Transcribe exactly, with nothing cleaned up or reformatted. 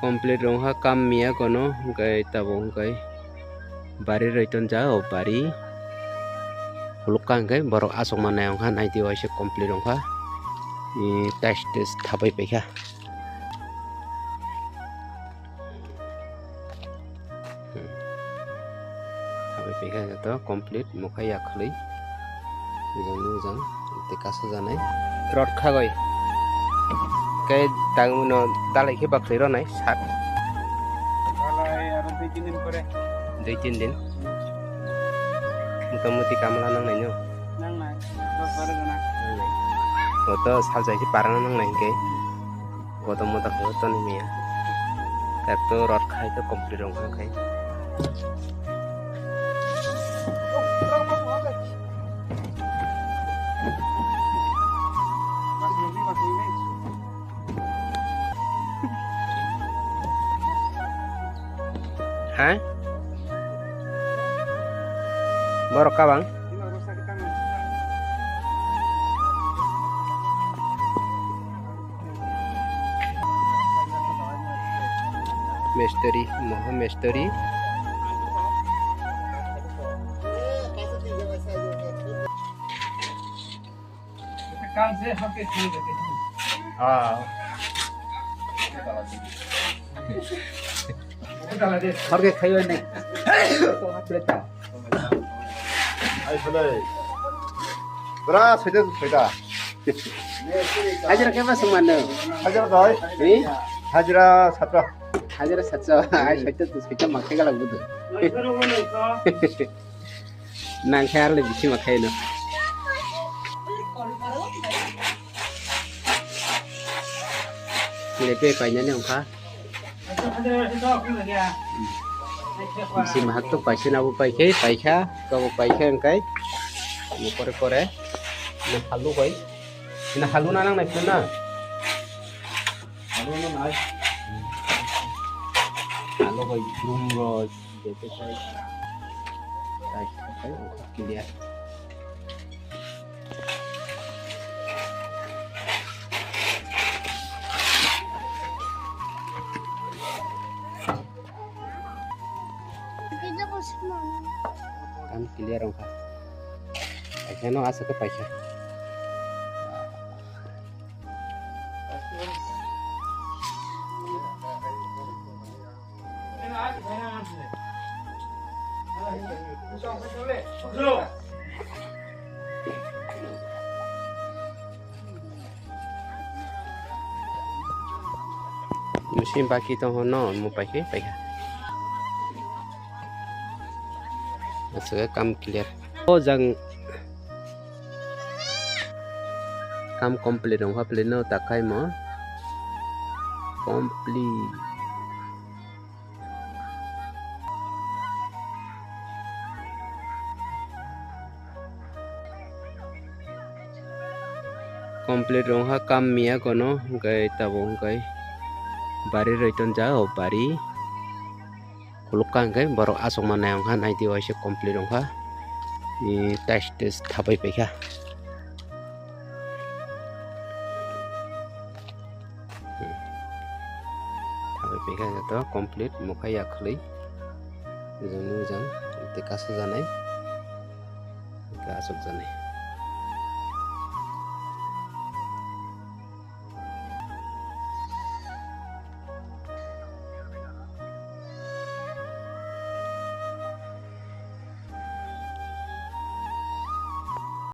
Complete rwngkha kam miya kono, hwnkhe tabuk hwnkhe bari roi tonjak, o bari khulukha hwnkhe borok achukma nai wngkha, naidi waisa complete wngkha, tiles tes thapai paikha. Hmm. Thapai paikha joto complete, mokha yakhwlwi. Ujang ni ujang tei kasajaknai. Rod khagoi. Kei tangmano dalai khe bakhwlai rwnai sat. Dalai aro dui tin din pore. Dui tin din. Motamuti kamla nangnai no? Nangnai. Dos baro jona. Nangnai. Joto salsa khe parana nangnai hwnkhe. Kotor motor hwnwi toni mia. Ekto rod khai khe complete wngkha khai. Ha? Borok kabang? Mistri, moho mistri. Ah. Hor khe khaiwi nai. Ai sole. Pura soita soita. Hajira khe ma sung mano? Hajira doi. Ni? Hajira satro. Hajira satro. Ai soita tu soita ma khe gala budu. Nang khe arle bisi ma khe no. Lepe painani wngkha. Bisi mahak to paisa nabo paikhe, paikha, kabo paikhe wngkai. Pore pore. Na halu bai. Na halu na nang nai na. Halu na nai. Halu bai room ro. Clear. Kam clear wngkha. Paikha no aswk khe paikha. Machine baki tong hono mo paikhe paikha. Aswk kam clear. O jang kam complete wngkha pleno takhai mo. Complete. Complete wngkha kam miya kono, hwnkhe tabuk hwnkhe bari roi tonjak o bari. Khulukha hwnkhe borok achukma nai wngkha, naidi waisa complete wngkha. Tiles tes thapai paikha. Thapai paikha joto complete, mokha yakhwlwi. Ujang ni ujang tei kasajaknai, tei achukjaknai.